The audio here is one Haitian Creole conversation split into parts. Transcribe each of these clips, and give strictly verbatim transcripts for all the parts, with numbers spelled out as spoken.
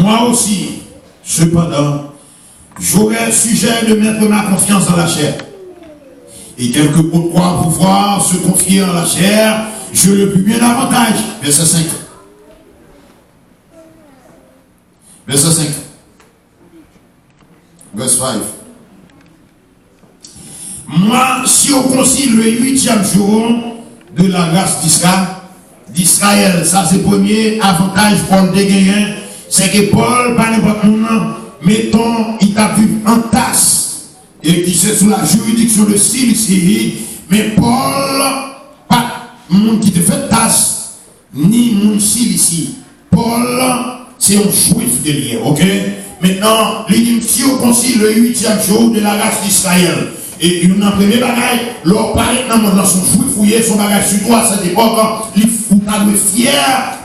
Moi aussi, cependant, j'aurai sujet de mettre ma confiance dans la chair. Et quelque autre croit pouvoir se confier en la chair, je le plus bien davantage. Verset cinq. Verset cinq. Verse five. Moi, circoncis le huitième jour de la race d'Isra-, d'Israël. Sa se premye avantaj Pòl te genyen, se ke Pòl pa nenpòt moun, meton, li t ap viv an Tas, e ki se sou la jiridiksyon de Silisi, men Pòl pa t moun ki te fèt Tas, ni moun Silisi. Pòl se yon Jwif ke li ye, oke? Mentnan, li di, m sirkonsi le uityèm jou de la ras d'Izrayèl. E youn nan premye bagay, lè w parèt nan mond lan, se yon Jwif ou ye, se yon bagay sitou a sèt epòk, li, ou ta dwe fyè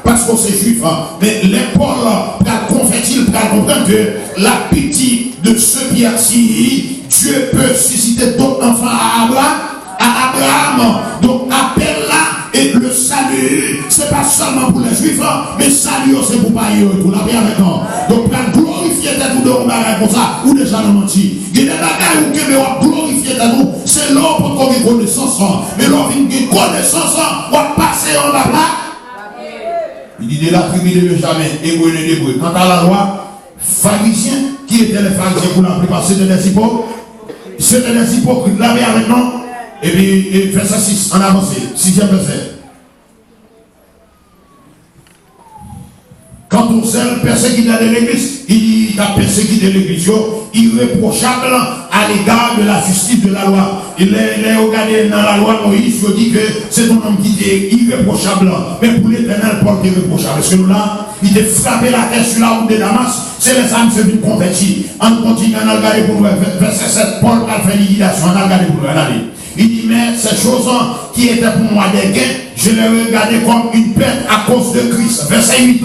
paske w se Jwif. Men lè Pòl pral konvèti, li pral konprann ke la piti de ce pierre-ci, Dieu peut susciter d'autres enfants à Abraham. A Abraham. Donk, apèl la e le salut, se pa sèlman pou lè Jwif, men sali yo se pou payen yo tou. Lapè avèk nou. Donk, pral glorifye tèt ou de yon bagay konsa, ou deja nan manti. Gen de bagay ou kenbe w ap glorifye tèt ou, se lè w poko gen konesans. Men lè w vin gen konesans, w ap pase anba pla. Il dit de la tribu de Benjamin, hébreu né d'hébreu. Quant à la loi, Pharisiens, qui étaient les pharisiens pour la plupart, c'était des hypo-, c'était des hypocrites. Lapè avèk nou. Epi, e, vèsè sis, ann avanse. Sizyèm vèsè. Quant aux zèles persécuteurs de l'Église, li t ap pèsekite legliz yo, irréprochables à l'égard de la justice de la loi. E lè, lè yo gade nan lalwa Moyiz, yo di ke se te yon nonm ki te irreprochab. Men pou Letènèl, Pòl te reprochab. Èske nou la? Li te frape latè sur la route de Damas, se lè sa a misye vin konvèti. Ann kontinye, ann al gade pou nou wè vè-, vèsè sèt, Pòl pral fè likidasyon, ann al gade pou nou wè, ann ale. Li di, mais ces choses qui étaient pour moi des gains, je les regardais comme une perte à cause de Christ. Vèsè uit.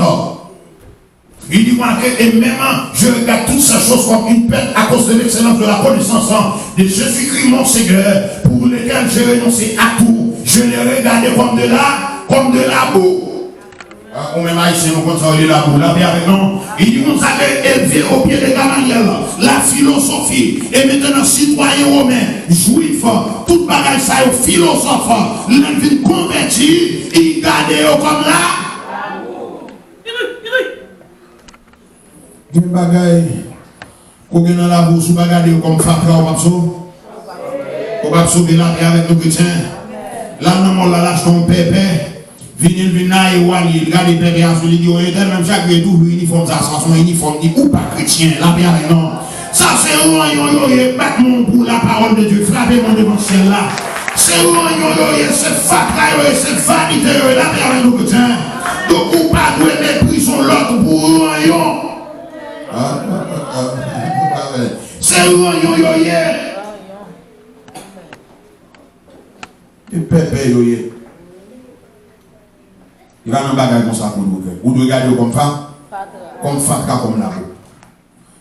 Il dit, moi, que, et même, je regarde toutes ces choses comme une perte à cause de l'excellence de la connaissance de Jésus-Christ, mon Seigneur, pour lequel j'ai renoncé à tout. Je les regardais comme de la, comme de la boue. Ah, ou menm Ayisyen, nou konn sa yo rele labou. Lapè avèk nou. Li di konsa ke élevé au pied de Gamaliel, la philosophie, e mentnan sitwayen women, jwif, tout bagay sa yo, filozòf, lè l vin konvèti, li gade yo kòm la. Gen bagay ke w gen nan labou, si w pa gade yo kòm fatra, ou p ap sove. Ou p ap sove. Lapè avèk nou, kretyen. L al nan mòl la, l achte yon pèpè. Vini, l vin la, e w al li, l gade pèpè a sou li, li di, o, entèl menm chak jou, toujou inifòm sa, sa se yon inifòm, li, ou pa kretyen, lapè avèk nou. Sa se ranyon yo ye, bat men w pou la parole de Dieu, frape men w devan syèl la. Se ranyon yo ye, se fatra yo ye, se vanite yo ye, lapè avèk nou, kretyen. Donk, ou pa dwe meprize yon lòt pou ranyon. Ah, ah, ah, ah. Se ranyon yo ye. E pèpè yo ye. Li pa nan bagay konsa pou nou fè. Ou dwe gade yo kòm fa-, kòm fatra, kòm labou.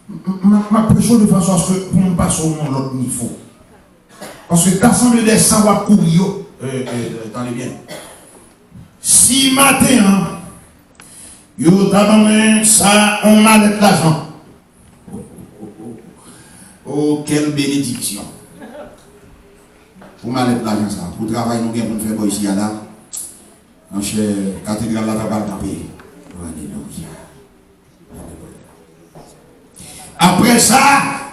M, m, m ap preche w de fason aske pou nou pase w nan lòt nivo. Paske ta sanble de sa w ap kouri yo. E, e, e, tande byen. Si maten an, yo ta ban mwen sa, yon malèt lajan. Oh, quelle bénédiction. Pou malèt lajan sa, pou travay nou gen pou n fè bò isi a la, monchè, katedral la ta pral kanpe. Alelouya. Alelouya. Apre sa,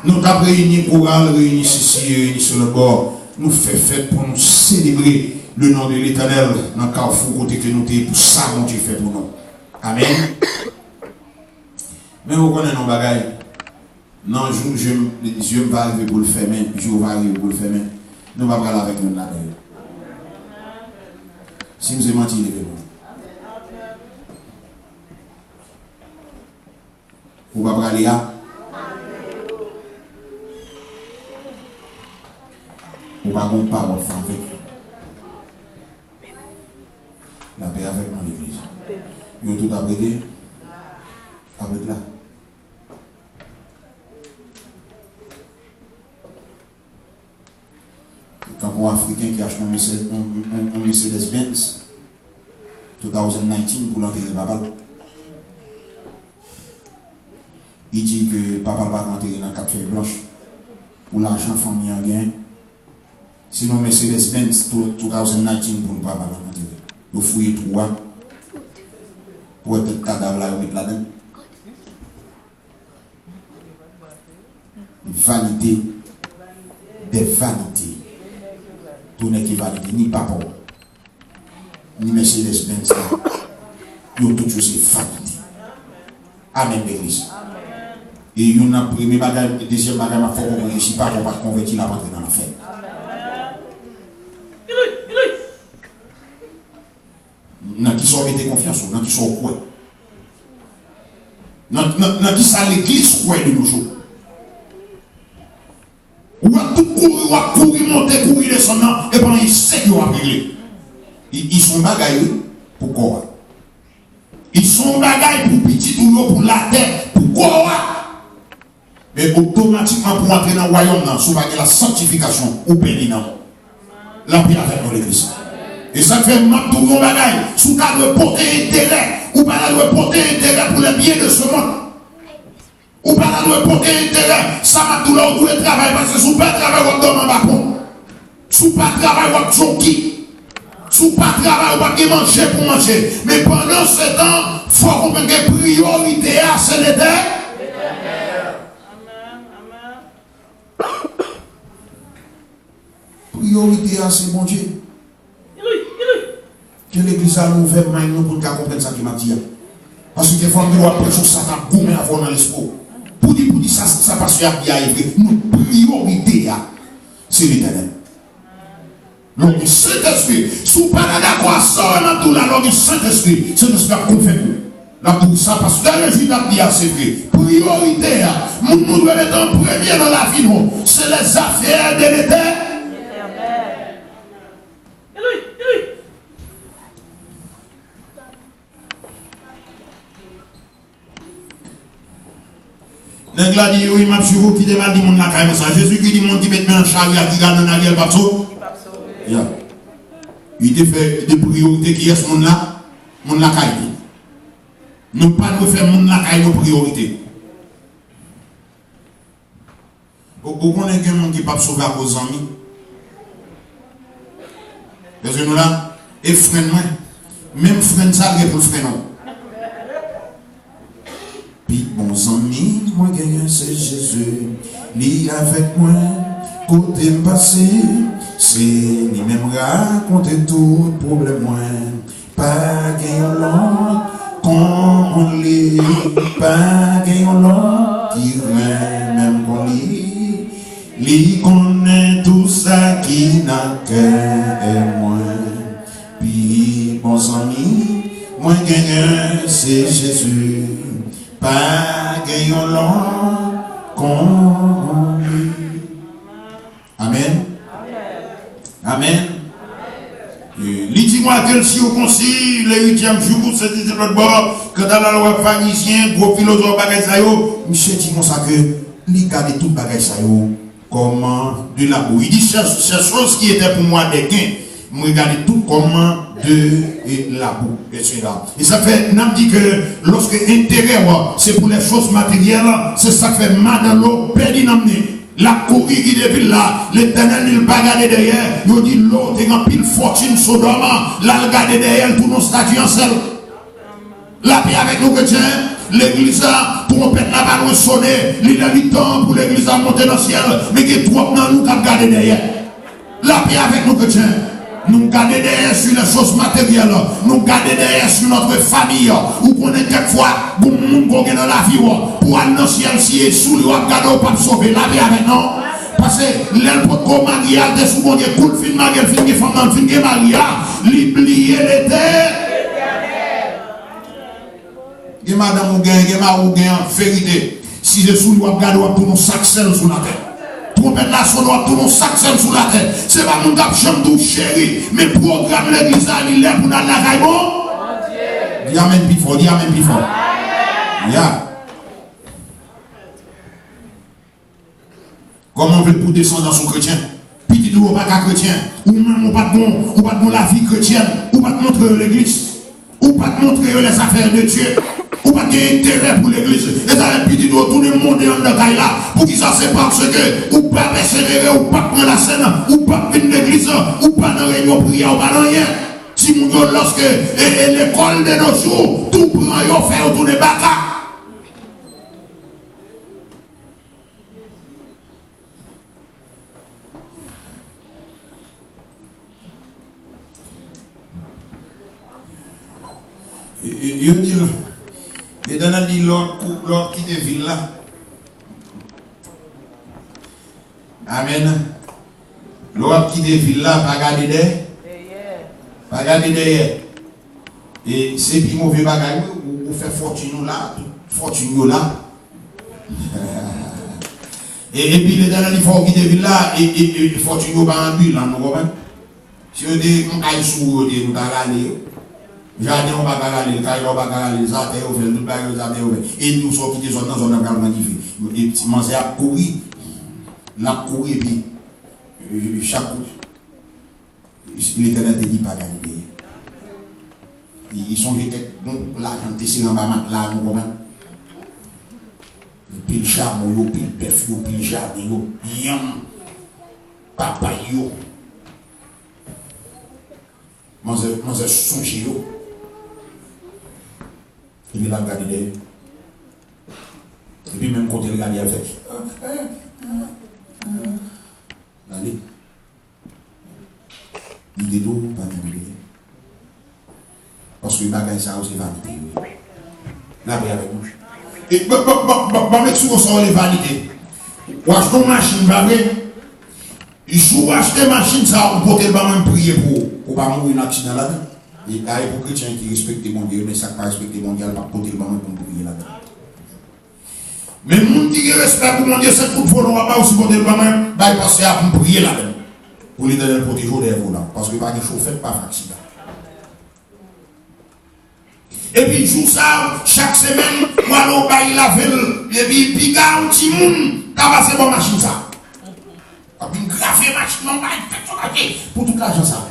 nou t ap reyini koral, reyini sisi, reyini sou lòt bò. Nou fè fèt pou nou selebre le nom de l'Éternel nan kafou kote ke nou te ye pou sa Bondye fè pou nou. Amèn. Men ou konnen yon bagay, nan jou je m, zye m va rive pou l fèmen, jou va rive pou l fèmen, nou pa pral avèk youn ladan yo. Si m se manti, leve men w. Ou pa prale a? Ou pa gon pawòl fè avèk yo? Lapè avèk nou, legliz. Yo tout ap rete? Ap ret la? Tankou yon Afriken ki achte yon Mercedes, yon, yon, yon Mercedes Benz two thousand nineteen pou l antere papa l. Li di ke papa l pa ka antere nan kat fèy blanch pou lajan fanmi an gen. Se nan Mercedes Benz two thousand nineteen pou l papa l antere. Yo fouye twou a pou wè tèt kadav la yo met ladan. Vanité des vanités. Tout n'est que vanité, ni papa w, ni Mercedes Benz la, yo tout yo se vanité. Amèn, legliz. E youn nan premye bagay, dezyèm bagay, m ap fè w konprann ke si papa w pa t konvèti, l ap antre nan lanfè. Nan kisa w mete konfyans ou, nan kisa w kwè? Nan, nan, nan kisa legliz kwè de nos jours? W ap tout kouri, w ap kouri monte, kouri desann nan, e pa anyen sèk yo ap regle. I, i se yon bagay, wi, pou kò a. I se yon bagay pou pitit ou yo, pou latè, pou kò a. Men otomatikman pou w antre nan wayòm nan, si w pa gen la sanktifikasyon, ou pèdi nanm ou. Lapè avèk nou, legliz. E sa k fè m ap di w yon bagay, si w ta dwe pote enterè, ou pa ta dwe pote enterè pour les biens de ce monde. Ou pa ta dwe pote enterè. Sa m ap di w la, ou dwe travay, paske si w pa travay, w ap dòmi anba pon. Si w pa travay, w ap djòki. Si w pa travay, w p ap gen manje pou manje. Men pandan se tan, fò w konprann ke priyorite a, se Letè-, Priyorite a, se Bondye. Ke legliz la ouvè mind nou pou n ka konprann sa ke m ap di a. Paske kèfwa m gen dwa preche sou sa k ap goumen avè w nan lespri w. Pou di, pou di sa, sa pastè a ap di a e vre. Non, priyorite a, se Letènèl. Lè w gen Sentespri, si w pa ta dakò a sa w wè m ap di w la, lè w gen Sentespri, Sentespri ap konvenk ou. L ap di w sa pastè Rejid ap di a se vre. Priyorite a, moun nou dwe mete an premye nan lavi nou, se les affaires de Letènèl. Nèg la di, wi, m ap swiv ou, kite m al di moun lakay mwen sa. Jezi ki di moun ki met men nan chari a ki gade nan Ariel p ap sove. Ya. Li te fè de priyorite kiyès moun la? Moun lakay li. Nou pa dwe fè moun lakay nou priyorite. Ou, ou konnen gen moun ki p ap sove akoz zanmi? Èske nou la? E fren mwen, menm fren sa l gen pou l frennen w. Pi bon zanmi mwen genyen se Jezi, li avèk mwen kote m pase, se li menm rakonte tout pwoblèm mwen. Pa gen yon lòt kon li, pa gen yon lòt ki renmen m kon li. Li konnen tou sa ki nan kè mwen. Pi bon zanmi mwen genyen se Jezi. Pa gen yon lòt kon li. Amèn. Amèn. E, li di mwen ke l sikonsi le uityèm jou, se di lòt bò, kanta lalwa farizyen, gwo filozòf, bagay sa yo, misye di konsa ke li gade tout bagay sa yo kòm de labou. Il dit, ces, ces choses qui étaient pour moi des gains, m regade tout kòm de, e, labou, etsetera. E sa fè, n ap di ke lòske enterè w se pou les choses matérielles, se sa k fè madan Lo pèdi nanm li. L ap kouri kite vil la, Letènèl di l pa gade dèyè, yo di Lo te gen anpil fòtin Sodòm, l al gade dèyè l tounen yon stati an sèl. Lapè avèk nou, kretyen. Legliz la, twonpèt la pa lwen sone, li lè li tan pou legliz la monte nan syèl, men gen twòp nan nou k ap gade dèyè. Lapè avèk nou, kretyen. Nou gade dèyè sur les choses matérielles. Nou gade dèyè sur notre famille. Ou konnen kèk fwa, gon moun ke w gen nan lavi w, pou al nan syèl, si e sou li w ap gade, w p ap sove. Lapè avèk nou. Paske lè l potko marye a, l te sou Bondye, kou l fin marye, l fin gen fanm nan, l fin gen mari a, li bliye Letè-, Gen madanm ou gen, gen mari ou gen an verite. Si se sou li w ap gade, w ap tounen yon sak sèl sou latè. Twonpèt la sonnen, w ap tounen yon sak sèl sou latè. Se pa moun k ap janm di w cheri, men pwogram legliz la, li lè pou n al lakay Bon-, di amèn pi fò, di amèn pi fò. Ya. Kòman w vle pou desandans ou kretyen? Pitit ou yo pa ka kretyen. Ou menm ou pa t gon, ou pa t gon lavi kretyèn. Ou pa t montre yo legliz. Ou pa t montre yo les affaires de Dieu. Ou pa t gen enterè pou legliz. E sa fè pitit ou yo tounen monde anndan kay la. Poukisa? Se paske ou pa pèsevere, ou pa pran lasèn, ou pa vin legliz, ou pa nan reyinyon priyè, ou pa nan anyen. Timoun yo, lòske e, e lekòl de nos jours, tou pran yo, fè yo tounen baka. Yo di l, Letènèl di, lè w ap kou-, lè w ap kite vil la. Amèn. Lè w ap kite vil la, pa gade dèyè. Pa gade dèyè. E se pi move bagay, wi, ou, ou fè fòtin ou la, tout fòtin yo la. E, epi Letènèl li fè w kite vil la, e, e, e fòtin yo pa an bilan, nou konprann? Si yo te yon kay sou ou yo te ye, nou ta rale yo. Jaden ou pa ka rale l, kay la ou pa ka rale l, zatè yo fè l, tout bagay yo zatè yo fè. E nou sa w kite zòn nan, zòn nan pral pran dife. E ti manzè ap kouri, l ap kouri, epi, e, chak kout. Letènèl te di pa gade dèyè. Li, li sonje kèk bon lajan te sere anba matla a, nou konprann? Pil chamo yo, pil bèf yo, pil jaden yo, yanm, papay yo. Manzè, manzè sonje yo. Epi l ap gade dèyè. Epi menm kote l gade, l ap fè. Gade. Li te di w pa gade dèyè. Paske bagay sa yo se vanite yo ye. Lapè avèk nou. E, ban, ban, ban, ban, ban m eksplike w sa w rele vanite. W achte yon machin, pa vre? Jou w achte machin sa, ou pote l ban mwen, m priye pou ou. Pou w pa mouri nan aksidan ladan. E, dayè pou kretyen ki respekte Bondye, men sa k pa respekte Bondye a, l p ap pote l ban mwen pou m priye ladan. Men moun ki gen respè pou Bondye, se tout volan w ap bay, ou sipoze l ban mwen, bay pastè a pou m priye ladan l. Pou Letènèl pwoteje w dèyè volan. Paske pa gen chofè k pa fè aksidan. Epi jou sa, chak semèn, ou ale w bay lave l. Epi piga yon timoun ta pase bò machin sa. Ap vin grave machin nan, bay fèt yo mache pou tout lajan sa.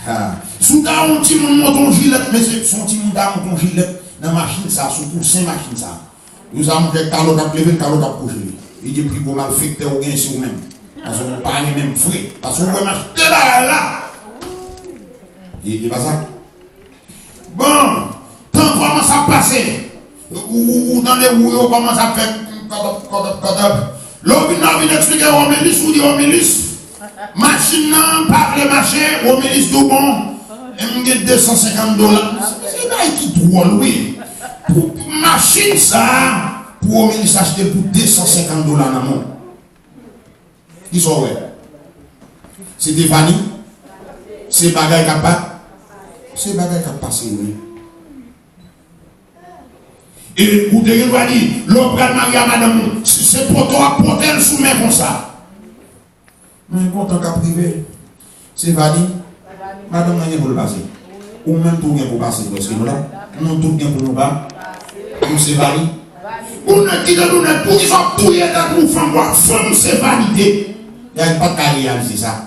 Ha. Si w ta yon timoun monte yon jilèt, mesye, si yon timoun ta monte yon jilèt nan machin sa, sou kousen machin sa. Jou sa, monchè, kalòt ap leve l, kalòt ap kouche li. Li di pi gwo malfektè ou gen se ou menm. Paske ou pa renmen m vre. Paske ou wè m achte bagay la. E, e pa sa? Bon, tan kòmanse ap pase. Ou, ou, ou tande wou yo kòmanse ap fè kòtòp, kòtòp, kòtòp. Lè w vin la, w vin eksplike Romelis, ou di Romelis, machin nan pa vle mache, Romelis di w bon, e m gen de san senkant dola. Se, se bagay ki dwòl, wi. Pou, pou machin sa, pou Romelis achte l pou de san senkant dola nan men w. Kisa w wè? Se te vanite? Se bagay k ap pa-, se bagay k ap pase yo ye. E ou te gen dwa di, lè w pral marye a madanm ou, se, se poto w ap pote l sou men konsa. Men gon tan k ap rive. Se vanite. Madanm nan gen pou l pase. Ou menm tou gen pou pase prèske nou la. Nou tout gen pou nou pa. Nou se vanite. Ou nèg ki tande ou nèg, poukisa w ap touye tèt ou fanm, w ap fanm se vanite. Nèg pa t ka reyalize sa.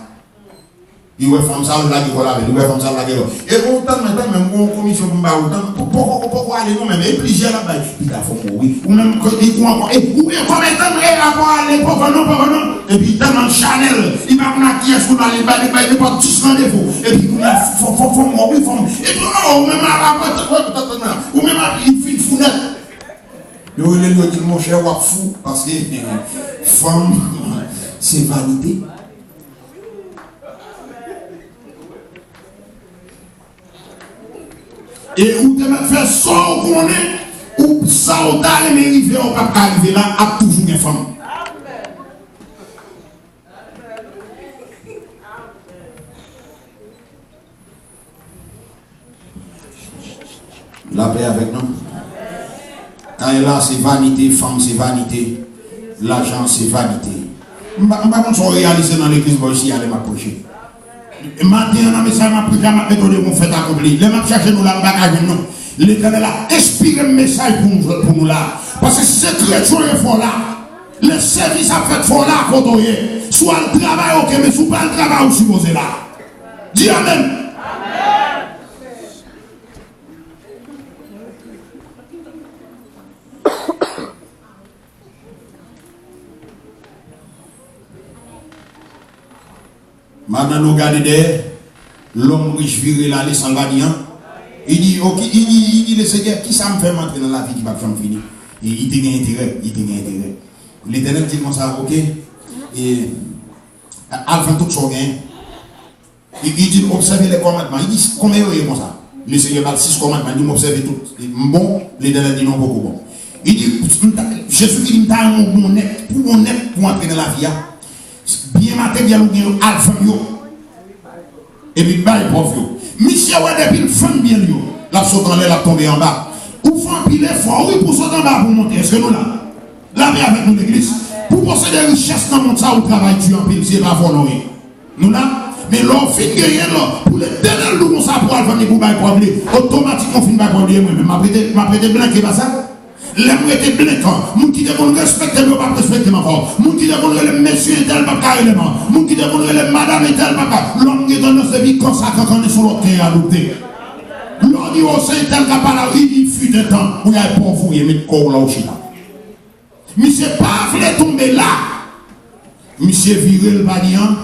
Li wè fanm sa, l lage kò l avè l. Li wè fanm sa, l lage kò. E ou tann mwen, tann mwen, m gon komisyon pou m ba ou, tann, poko, poko ale non, men e plizyè l ap bay. Pita fò m wè w wi. Ou menm, li kou ankò. E, ou byen kòmètan, e rapò ale, poko non, poko non. Epi tèlman l chanèl, li pa konn ak kiyès pou l ale, bay, bay nenpòt dis randevou. Epi kounye a, fò, fò, fò m wè w wi, fò m. Epi, o, ou menm a, a, a, ou menm a, li fin fou nèt. Yo rele l, yo di l, monchè, w ap fou, paske fanm, se vanite. E ou te mèt fè sa w konnen, ou sa w ta renmen rive a, ou p ap ka rive la, ap toujou gen fanm. Lapè avèk nou. Kay la se vanite, fanm se vanite, lajan se vanite. M pa, m pa konn sa w reyalize nan legliz bò isi a lè m ap preche. Maten an nan mesaj m ap preche a, m ap mete w devan yon fèt akonpli. Lè m ap chèche nou la, m pa ka jwenn nou. Letènèl ap enspire m mesaj pou nou, pou nou la. Paske si se kretyon yo fè w la, lè sèvis ap fèt fò w la kote w ye. Si w al travay, oke, men si w pa al travay, ou sipoze la. Di amèn. Madanlo gade dèyè, lòm rich vire l ale san l pa di an. Li di, oke, li di, li di, Lesenyè, kisa m fè m antre nan lavi ki p ap janm fini? E li te gen enterè, li te gen enterè. Letènèl di l konsa, oke, e, al vann tout sa w genyen. Li, li di l, obsève lè kòmandman. Li di, konbyen yo ye konsa? Lesenyè ba l sis kòmandman. Li di, m obsève tout. M bon? Letènèl di, non, poko bon. Li di, m ta, Jezikri di, m ta renmen w bon nèt. Pou bon nèt, pou antre nan lavi a, byen materyèl ou gen yo, al vann yo. Epi bay pòv yo. Misye wè depi l vann byen l yo, l ap sot anlè, l ap tonbe anba. Ou fè anpil efò, wi, pou sot anba pou w monte. Èske nou la? Lapè avèk nou, legliz. Pou posede richès nan mond sa, ou travay di anpil, se pa vòlò ye. Nou la? Men lè w fin genyen l, pou Letènèl di w konsa pou w al vann li, pou w bay pòv li, otomatikman w fin bay pòv li, e mwen menm, m ap rete, m ap rete blanke, pa sa? Lè m rete blanke, moun ki te konn respekte m yo p ap respekte m ankò. Moun ki te konn rele m mesye entèl p ap ka rele m. Moun ki te konn rele m madanm entèl p ap ka. Lòm gen tandans depi kansa kankannen sou lòt teren adopte. Lè w di, o, se entèl k ap pale a, wi, il fut un temps, ou y a pòv ou ye, met kò w la ou chita. Misye pa vle tonbe la. Misye vire l pa di an.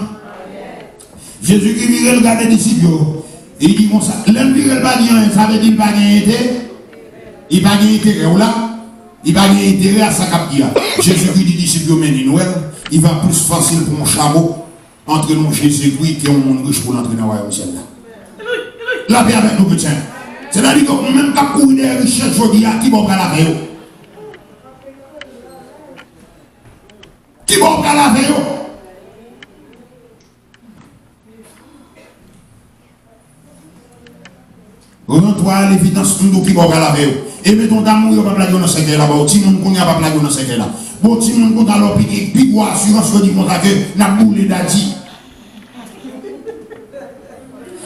Jezikri vire l gade disip yo. Li di konsa, lè l vire l pa di anyen, sa vle di l pa gen enterè? Li pa gen enterè, ou la? Li pa gen enterè a sa k ap di a. Jezikri di disip yo, men li nwèl, il va plus facile pour un chameau antre nan Jezikri ke yon moun rich pou l antre nan wayòm syèl la. Lapè avèk nou, kretyen. Sètadi ke ou menm k ap kouri dèyè richès jodi a, ki bò w pral avè yo? Ki bò w pral avè yo? Rends-toi à l'évidence, m di w ki bò w pral avè yo. E meton ta mouri, yo p ap lage w nan sèkèy la, ba w timoun kounye a p ap lage w nan sèkèy la. Bon, timoun kontan lè w pi, pi gwo asirans, yo di konsa ke n ap boule dadi.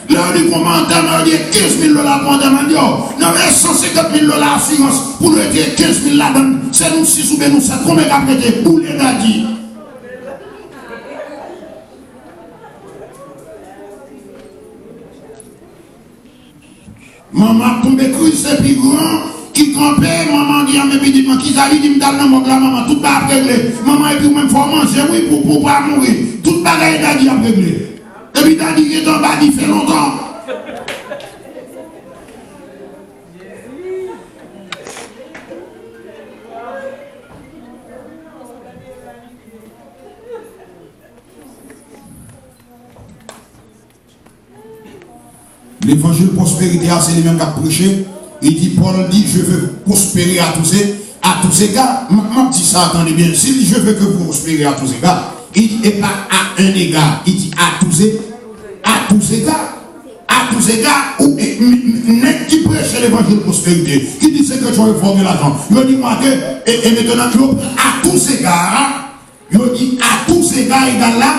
Lè yo di konbyen antèman, yo di kenz mil dola pou antèman, yo, nan men san senkant mil dola asirans pou nou retire kenz mil ladan l, se nou sis oubyen nou sèt, konbyen k ap rete? Boule dadi. Manman ap tonbe krize pi gran ki kanpe, manman di a, men pitit mwen, kisa? Li di, m t al nan mòg la, manman, tout bagay ap regle. Manman, epi ou menm fò w manje, wi, pou, pou w pa mouri. Tout bagay dadi ap regle. Epi dadi gentan anba dife lontan. Levanjil pwosperite a, se li menm k ap preche. Li di, Pòl di, je veux prospérer à tous é-, à tous égards. M, m ap di sa, tande byen. Si li, je veux que vous prospérez à tous égards, li di, e pa à un égard, li di à tous é-, à tous égards. À tous égards, ou, e, m, m, nèg ki preche levanjil pwosperite, ki di se kretyen yo fò gen lajan. Yo di mwa ke, e, e mentnan, yo pran à tous égards, yo di à tous égards egal la,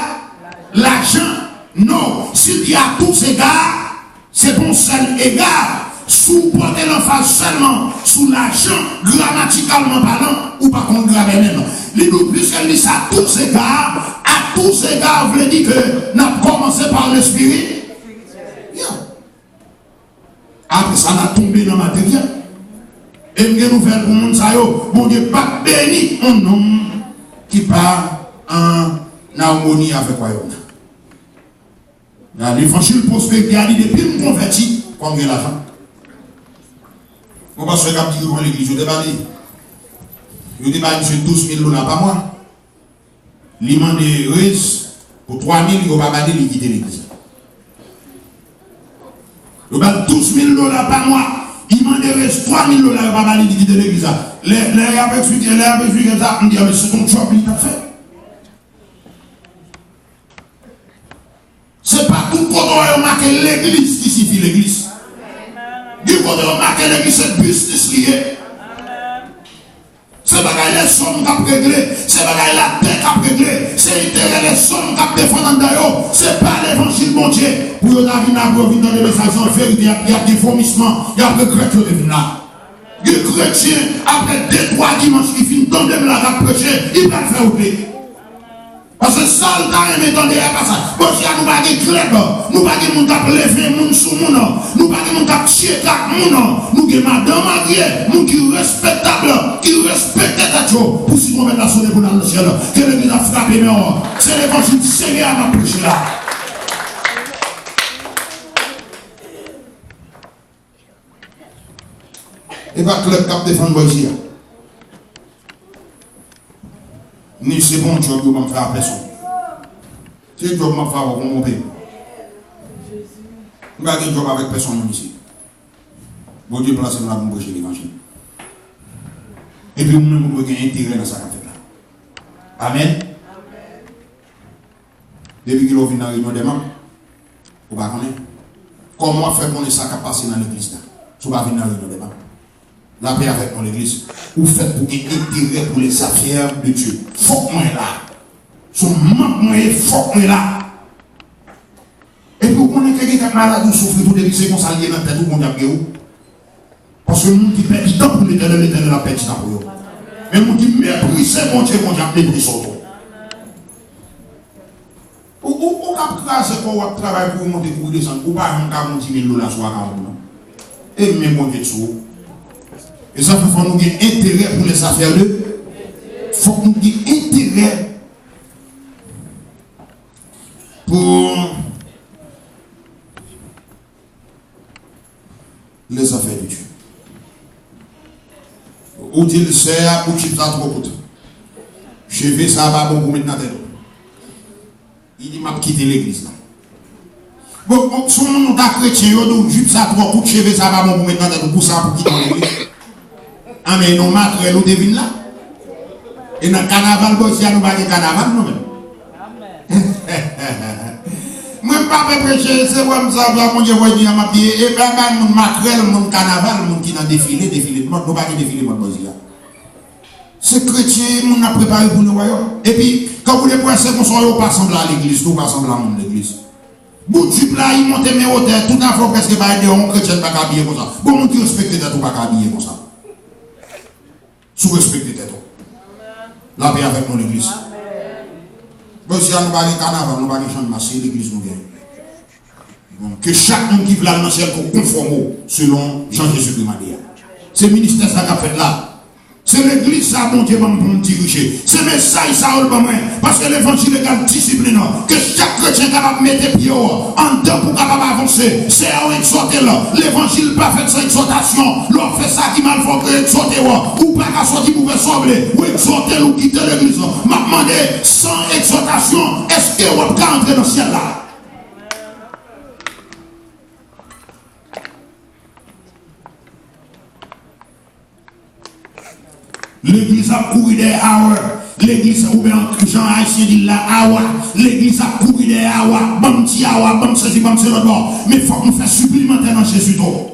lajan. Non, si l di à tous égards, se pa yon sèl égard. Si w pote lanfaz sèlman sou lajan, gramatikalman palan, ou pa konn gramè menm. Li di w, piske l di sa à tous égards, à tous égards vle di ke n ap kòmanse pa lespiri. Yeah. Apre sa, n a tonbe nan materyèl. E m gen nouvèl pou moun sa yo. Bondye p ap beni yon nonm ki pa an amoni avèk wayòm nan. Nan levanjil pwosperite a, li depi m konvèti, fò m gen lajan. Yon pastè k ap dirijan legliz, yo te ba li, yo te ba misye douz mil dola pa mwa. Li mande rez pou twa mil, yo pa ba li, li kite legliz la. Yo ba l douz mil dola pa mwa. Li mande rez twa mil dola, yo pa ba li, li kite legliz la. Lè, lè y ap eksplike, lè y ap eksplike sa, m di, a, men se yon djòb li t ap fè. Se pa tout kote w wè yo make legliz ki sifi legliz. Gen kote yo make legliz se biznis li ye. Se bagay lèzòm k ap regle, se bagay latè k ap regle, se enterè lèzòm k ap defann anndan yo, se pa levanjil Bondye. Pou yo ta vin la, pou yo vin tande mesaj sa an verite, y ap, y ap gen vomisman, y ap regrèt yo te vin la. Gen kretyen, apre de, twa dimanch ki fin tande m la k ap preche, li pral fè wout li. Paske sa l ta renmen tande a pa sa. Jodi a nou pa gen klèb, nou pa gen moun k ap leve moun sou moun, nou pa gen moun k ap tcheke ak moun, nou gen madanm marye, moun ki respektab, ki respekte tèt yo. Pou si twonpèt la sone pou n al nan syèl, ke legliz la frape men w. Se levanjil Senyè a m ap preche la. E pa klèb k ap defann bò isi a. Ni se bon djòb yo ban m fè a pèsonn. Se djòb m ap fè avè w pou m wonpe. M pa gen djòb avèk pèsonn moun isi. Bondye plase m la pou m preche levanjil. Epi ou menm ou dwe gen enterè nan sa k ap fèt la. Amèn. Depi kilè w vin nan reyinyon dè manm, ou pa konnen. Kòman w ap fè konnen sa k ap pase nan legliz la si w pa vin nan reyinyon dè manm? Lapè avèk nou, legliz. Ou fèt pou gen enterè pou lèzafè de Dye. Fòk mwen la. Se yon mank mwen ye, fòk mwen la. Epi ou konnen ke gen kèk maladi ou soufri tou, depi se konsa l ye nan tèt ou, Bondye ap geri w. Paske moun ki pèdi tan pou Letènèl, Letènèl ap pèdi tan pou yo. Men moun ki meprize Bondye, Bondye ap meprize w tou. Ou, ou, ou k ap kraze kò w, w ap travay pou ou monte, pou ou desann. Ou pa janm ka pran yon ti mil dola sou akawont ou, non. E men Bondye sou ou. E sa fè fò nou gen enterè pou lèzafè de. Fòk nou gen enterè pou lèzafè de Dye. Ou di l, sè a, bout jip sa twò kout. Cheve sa pa bon pou met nan tèt ou. Li di, m ap kite legliz la. Bon, bon, si yon moun ta kretyen, yo di w jip sa twò kout, cheve sa pa bon pou met nan tèt ou, pou sa pou kite yon legliz. A men non, makrèl ou te vin la. E nan kanaval bò isi a, nou pa gen kanaval nou menm. Mwen m pa vle preche, se wè m sa, sa Bondye voye di a m ap di, e bay, bay moun makrèl, moun kanaval, moun ki nan defile, defile de mòd, nou pa gen defile mòd bò isi a. Se kretyen, moun ap prepare pou le wayòm. Epi, kan ou de pwè se konsa, yo pa sanble a legliz, tou pa sanble a moun legliz. Bout jip la, li monte men wotè, tout afè w prèske parèt deyò, yon kretyèn pa ka abiye konsa. Bon, moun ki respekte tèt ou pa ka abiye konsa. Si w respekte tèt ou. Lapè avèk nou, legliz. Bon, isi a nou pa gen kanaval, nou pa gen channmas, se legliz nou gen. Bon, ke chak moun ki vle al nan syèl ko konfòme w selon jan Jezikri mande a. Se ministè sa k ap fèt la. Se legliz sa Bondye ban m pou m dirije. Se mesaj sa yo l ban mwen. Paske levanjil egal disiplin. Ke chak kretyen kapab mete pye w anndan pou w kapab avanse. Sè a w egzòte l. Levanjil pa fèt san egzòtasyon. Lè w ap fè sa ki mal, fòk yo egzòte w. Ou pa ka sòti pou fè sa w vle. Ou egzòte l, ou kite legliz. M ap mande, san egzòtasyon, èske w ap ka antre nan syèl la? Legliz ap kouri dèyè awa. Legliz, oubyen jan Ayisyen di l la, awa. Legliz ap kouri dèyè awa. Ban m ti awa, ban m sesi, ban m se lòt bò. Men fòk nou fè siplimantè nan Jezi tou.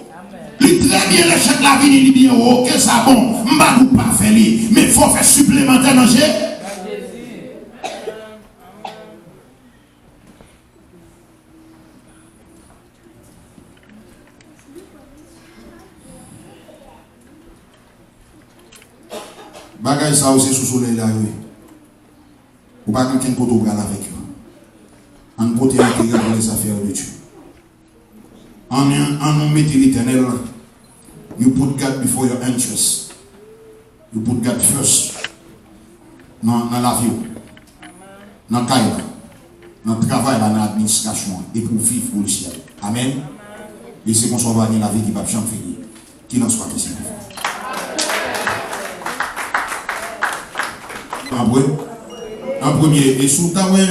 Li trè byen lè chèk la vini, li byen wo, oke, sa bon. M pa di w pa fè li. Men fò w fè siplemantè nan Je-, Bagay sa yo se sou solèy la yo ye. Ou pa gen okenn kote w pral avèk yo. Ann pote enterè pou lèzafè de Dye. Ann, ann nou mete Letènèl, you put God before your interest. You put God first. Nan, nan lavi w. Nan kay la. Nan travay la, nan administrasyon an. Epi w viv pou lesyèl. Amèn. E se konsa w va gen lavi ki p ap janm fini. Kilanswa ki se. Apre, an premye, e si w ta wè,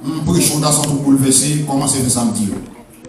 m preche, w ta santi w boulvèse, kòmanse fè sa m di yo.